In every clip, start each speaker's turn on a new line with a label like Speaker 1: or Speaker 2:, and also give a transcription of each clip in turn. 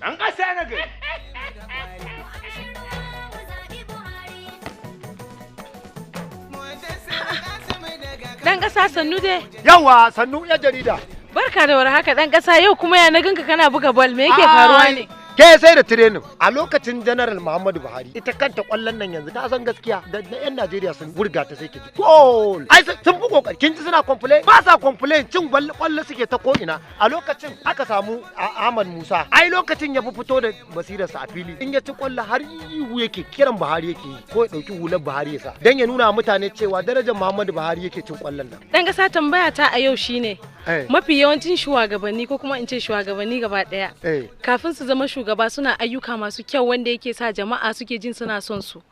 Speaker 1: An ƙasa na gari.
Speaker 2: Dan ƙasa, sannu dai.
Speaker 3: Yawa, sannu ya jarida.
Speaker 2: Barka da warhaka, dan ƙasa. Yau kuma ya na ganka kana buga bal, me yake faruwa ne?
Speaker 3: Ke, sai da training a lokacin General Muhammadu Buhari, ita kanta kwallon nan yanzu ta san gaskiya da na yan Najeriya sun wurga ta, sai ki ji goal. Ai sun fi kokari. Kin ji suna complain? Ba sa complain. Cin kwallo suke ta ko ina. A lokacin aka samu Ahmad Musa, ai lokacin ya fi fito da basirarsa a fili. In ya ci kwallo har ihu yake, kiran Buhari yake yi, ko ya dauki hular Buhari ya sa dan ya nuna mutane cewa darajar Muhammadu Buhari yake cin kwallon nan.
Speaker 2: Dan ƙasa, tambaya ta a yau shine, mafi yawancin shugabanni, ko kuma in ce shugabanni gaba ɗaya, kafin su zama shugaba suna ayyuka masu kyau wanda yake sa jama'a suke jin suna son su.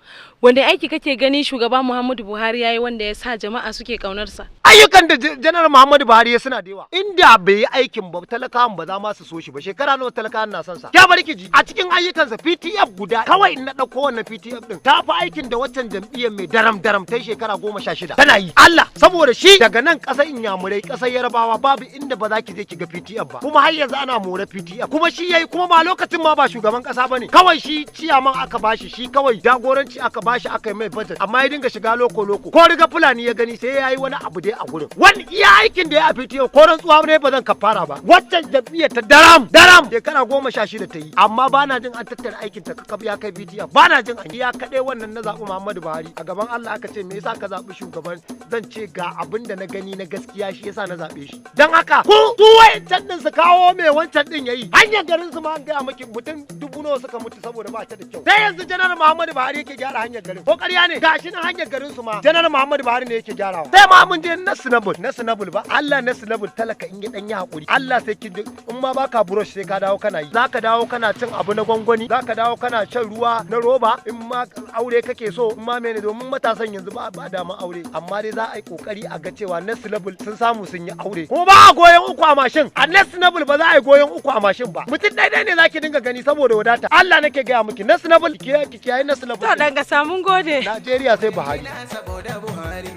Speaker 2: Wanda aiki kake gani shugaba Muhammadu Buhari yayi wanda ya sa jama'a suke ƙaunarsa?
Speaker 3: Ayyukan da Janar Muhammadu Buhari ya suna da yawa. Inda bai yi aikin ba, talakawan ba za ma su so shi ba. Shekara nawa talakawan na son sa? Ya bari ki ji, a cikin ayyukansa, PTF guda kawai in na ɗauko wannan PTF din, ta fi aikin da waccan jam'iyyar mai daram daram ta shekara 16 tana yi. Allah, saboda shi daga nan ƙasar Inyamurai, ƙasar Yarabawa, babu inda ba za ki je ki ga PTF ba. Kuma har yanzu ana more PTF. Kuma shi yayi, kuma ba lokacin ma ba shugaban ƙasa bane. Kawai shi ciyaman aka bashi, shi kawai jagoranci aka bashi, aka yi mai budget, amma ya dinga shiga loko loko. Ko riga Fulani ya gani, sai ya yi wani abu dai a gurin. Wani iya aikin da ya a PTF, ko rantsuwa ne ba zan kafara ba. Waccan jam'iyyar ta daram daram shekara 16 ta yi, amma ba na jin an tattara aikin ta kakab ya kai PTF. Ba na jin an iya kaɗai wannan. Na zaɓi Muhammadu Buhari. A gaban Allah aka ce me yasa ka zaɓi shugaban, zan ce ga abin da na gani na gaskiya, shi yasa na zaɓe shi. Dan haka ku su wayancan din su kawo me wancan din yayi. Hanyar garin su ma, an gaya miki, mutum dubu nawa suka mutu saboda ba ta da kyau. Sai yanzu Janar Muhammadu Buhari yake gyara hanyar garin. Ko ƙarya ne? Gashi nan, hanyar garin su ma Janar Muhammadu Buhari ne yake gyarawa. Sai ma mun je nasinabul, nasinabul ba Allah, nasinabul. Talaka in ya dan yi hakuri, Allah sai kin in ma baka brush sai ka dawo kana yi. Zaka dawo kana cin abu na gwangwani, zaka dawo kana shan ruwa na roba. In ma aure kake so, in ma mene, domin matasan yanzu ba daman aure, amma dai za a yi kokari a ga cewa next level sun samu sun yi aure. Kuma ba a goyon uku a mashin a next level, ba za a yi goyon uku a mashin ba. Mutum ɗaya ne zaki dinga gani saboda wadata. Allah nake gaya miki, next level, ki kiyaye next level.
Speaker 2: To, dan ƙasa, mun gode.
Speaker 3: Najeriya sai Buhari.
Speaker 4: Saboda Buhari.